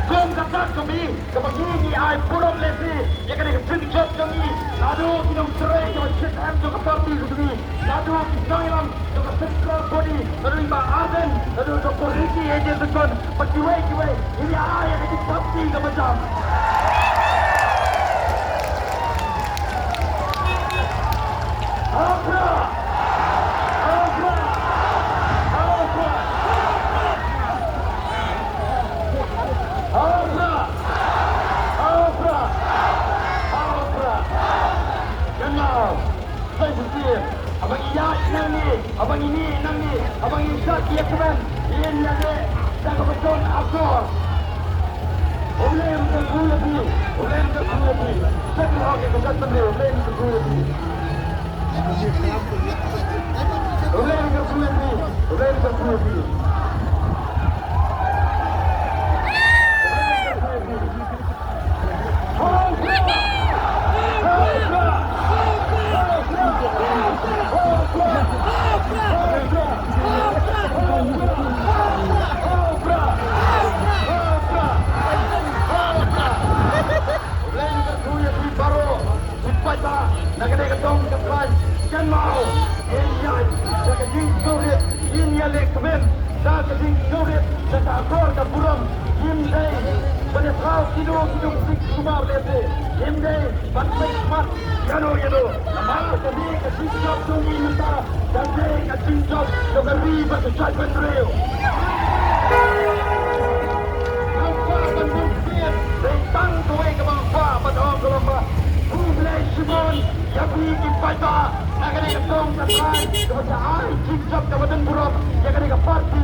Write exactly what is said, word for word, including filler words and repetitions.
Kum ka jait kmie kaba ngi ngi ai burom lehse ïa kane ka jingjop jong ngi. Naduh ki nongtrei kiba shit em jong ka party ka jong ngi, naduh ki nongïalam jong ka central body, naduh i Bah Ardent, naduh Doctor Ricky Hajan Tyrkon bad kiwei kiwei, ngi ïa ai ïa ka jingthap kti kaba jam. Hau Prah! Hau Prah! Hau Prah! Hau Prah! Hau Prah! Hau Prah! Kynmaw, sa shisien, haba ngi ïaid nangne, haba ngi mih nangne, haba ngi shad ïakmen, ngin ïaleh da kaba don akor. U Blei un kyrkhu ïa phi, U Blei un kyrkhu ïa phi. Sa ki hok ïa ka jaitbynriew, U Blei un kyrkhu ïa phi. U Blei un kyrkhu ïa phi, U Blei un kyrkhu ïa phi. U Blei un kyrkhu ïa phi baroh. Ki paidbah na kane ka dong ka thaiñ, kynmaw, ngin ïaid da ka jingsngewrit, ngin ïaleh kmen da ka jingsngewrit, da ka akor ka burom. Ngim dei ban ïathaw kino kino ka jingsumar lehse, ngim dei ban peit mat ïano ïano. Namar kane ka jingjop jong ngi mynta ka dei ka jingjop jong ka ri bad ka jaitbynriew. Ngam kwah ban bun ktien, dei tang kawei kaba nga kwah ban ong ka long ba, khublei shibun ïa phi ki paidbah na kane ka dong ka thaiñ kaba sa ai jingjop kaba don burom ïa kane ka party.